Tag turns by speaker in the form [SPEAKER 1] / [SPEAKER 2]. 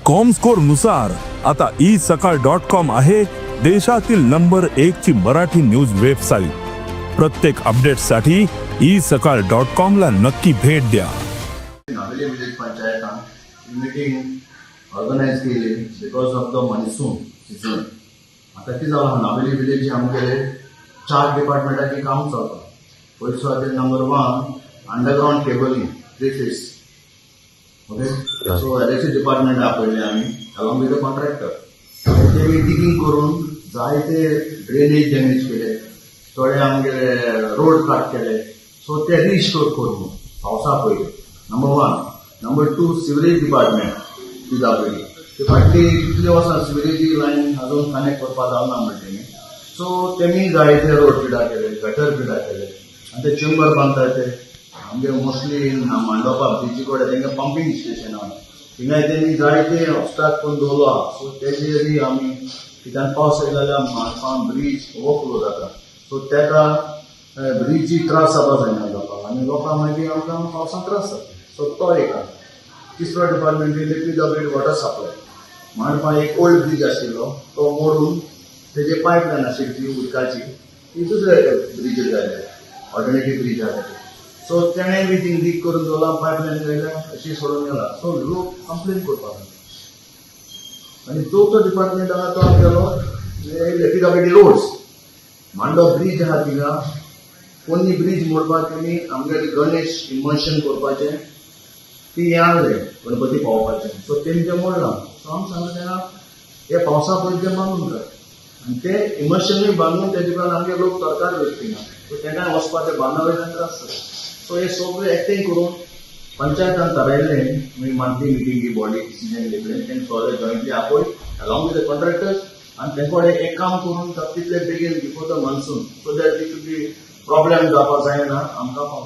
[SPEAKER 1] Comscore नुसार आता E सकाळ डॉट कॉम आहे देशातील नंबर एक ची मराठी न्यूज वेबसाईट. प्रत्येक अपडेटसाठी ई सकाळ डॉट कॉम ला नक्की भेट द्या.
[SPEAKER 2] नावेली विलेज पंचायतान मिटींग ऑर्गनायज केली because of the monsoon season. आतां कितें जालां, नावेली विलेज आमगेले चार डिपार्टमेंटाचें काम चलता. पयली सुवातेर number one, underground cabling, three phase, okay. So electric department आपयले आमी अलॉंग विथ the contractor. तेमी डिगींग करून जायते ड्रेनेज डॅमेज केले, थोडे आमगेले रोड कट केले. सो ते रिस्टोर करून पावसा पयलीं, number one. Number two, sewerage department, PWD. ते फाटली कितली वर्सां सिवरेजी लायन अजून कनेक्ट करपाक जावना म्हणटा तेमी. सो तेमी जायते रोड पिडा केले, गटर पिडा केले आनी ते चेंबर बांदतात ते आमगे मोस्टली मांडोपा ब्रिजी कडेन तेंगे पंपिंग स्टेशन आहा, थिंगाय तेमी जायते ऑबस्ट्रक्ट करून दवरलो आहा. सो तेजेरय आमी कित्याक पावस येयलो जाल्यार मांडपा ब्रीज ओवरफ्लो जाता. सो तेका ब्रिजी त्रास जावपा जायना लोकांक आनी लोकांक मागीर आमकां पावसान त्रास जाता. सो तो एक आहा. तिसरो डिपार्टमेंट पीडब्ल्यूडी, वॉटर सप्लाय. मांडपा एक ओल्ड ब्रीज आशिल्लो, तो मोडून तेजे पायप लायन आशिल्ली ती उदकाची, ती दुसऱ्या ब्रिजीर घातल्या, ऑल्टरनेटीव ब्रीज आहा. सो तेणें बी थिंग लीक करून दवरला, पायप लायन घायल्या, अशी सोडून गेला. सो लोक कंप्लेन करपाक लागले. आनी चवथो डिपार्टमेंट आहा तो आमगेलो पीडब्ल्यूडी, रोड्स. मांडो ब्रीज आहा थिंगा, पोन्नी ब्रीज मोडपाक तेमी आमगेले गणेश इमर्शन करपाचें ती हें आहलें, गणपती पावोवपाचें. सो तेमी तें मोडलां. सो आमी सांगलें तेन्ना, हे पावसा पयलीं तें बांदून काड आनी ते इमर्शनूय बांदून तेजे उपरांत आमगे लोक तरकारी वयता थिंगा, सो तेंकां वचपाक ते बांदा वयल्यान त्रास जाता. सो हे सगळें एकठांय करून पंचायतान थारायलें, मंथली मिटींग ही बॉडी डिसिजन घेतलें. तेंकां सगळे जॉयंटली आपय अलॉंग विथ the contractors आनी तेंचे कडेन एक काम करून तितले बेगीन before the monsoon, so that it be problem जावपाक जायना आमकां पावसा.